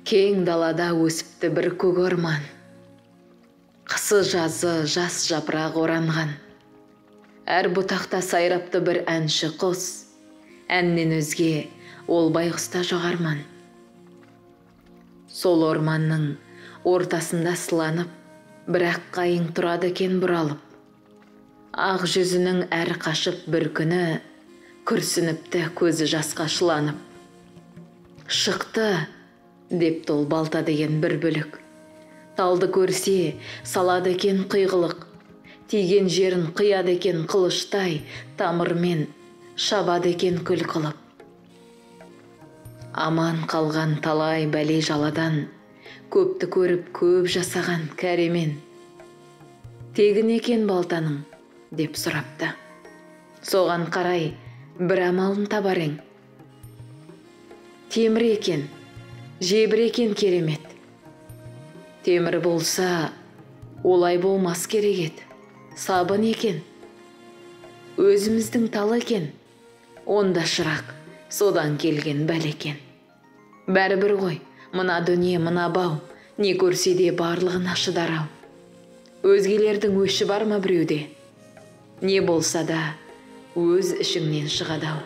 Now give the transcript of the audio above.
Кең далада өсіпті бір көк орман. Қысы жазы жас жапырақ оранған. Әр бұтақта сайрапты бір әнші құс. Әннен өзге ол байғұста жоқ арман. Сол орманның ортасында сыланып, бір ақ қайың тұрады екен бұралып. Ақ жүзінің әр қашып бір күні, күрсініпті көзі жасқа шыланып. Шықты, депті ол балта деген бір бүлік. Талды көрсе, салады екен қиғылық. Тиген жерін қияды екен қылыштай, тамырмен шабады екен күл қылып. Аман қалған талай бәле жаладан, көпті көріп көп жасаған кәремен. Тегін екен балтаның, деп сұрапты. Соған қарай бір амалын табар ең. Темір екен, жебір екен керемет. Темір болса, олай болмас керек еді. Сабын екен. Өзіміздің тал екен. Онда шырақ, содан келген бәл екен. Бәрібір ғой, мына дүние, мына бау, не көрсе де барлығына шыдар ау. Өзгелердің өші бар ма біреуде? Не болса да, өз ішіңнен шығады ау.